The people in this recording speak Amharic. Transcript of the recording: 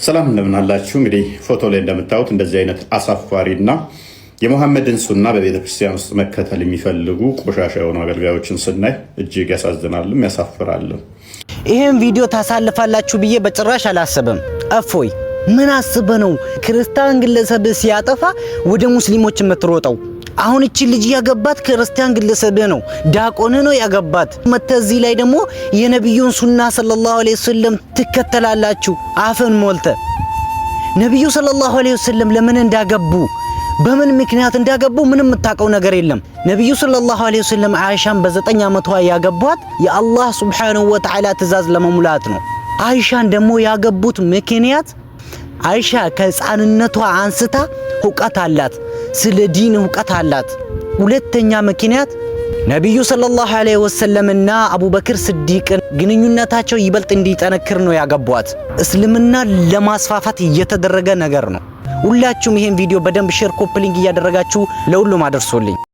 ሰላም እንደምን አላችሁ? እንግዲህ ፎቶ ላይ እንደምታዩት እንደዚህ አይነት አሳፋሪና የሙሐመድን ሱና በቤተ ክርስቲያን ውስጥ መከተል የሚፈልጉ ቆሻሻ የሆኑ አገልጋዮችን ስናይ እጅግ ያሳዝናልም ያሳፍራልም። ይህን ቪዲዮ ታሳልፋላችሁ ብዬ በጭራሽ አላሰብም። እፎይ ምን አስበ ነው ክርስቲያን ግለሰብ ሲያጠፋ ወደ ሙስሊሞች የምትሮጠው? አሁን እቺ ልጅ ያገባት ክርስቲያን ግለሰብ ነው፣ ዲያቆን ነው ያገባት። መተዚህ ላይ ደግሞ የነቢዩን ሱና ሰለላሁ ዐለይሂ ወሰለም ትከተላላችሁ አፍን ሞልተ። ነቢዩ ሰለላሁ ዐለይሂ ወሰለም ለምን እንዳገቡ፣ በምን ምክንያት እንዳገቡ ምንም የምታውቀው ነገር የለም። ነቢዩ ሰለላሁ ዐለይሂ ወሰለም አይሻን በ9 ዓመቷ ያገቧት የአላህ ሱብሓነሁ ወተዓላ ትእዛዝ ለመሙላት ነው። አይሻን ደግሞ ያገቡት ምክንያት አይሻ ከሕፃንነቷ አንስታ እውቀት አላት፣ ስለ ዲን እውቀት አላት። ሁለተኛ ምክንያት ነቢዩ ሰለላሁ ዐለይሂ ወሰለምና አቡበክር ስዲቅን ግንኙነታቸው ይበልጥ እንዲጠነክር ነው ያገቧት። እስልምና ለማስፋፋት እየተደረገ ነገር ነው። ሁላችሁም ይሄን ቪዲዮ በደንብ share፣ copy link እያደረጋችሁ ለሁሉም አድርሱልኝ።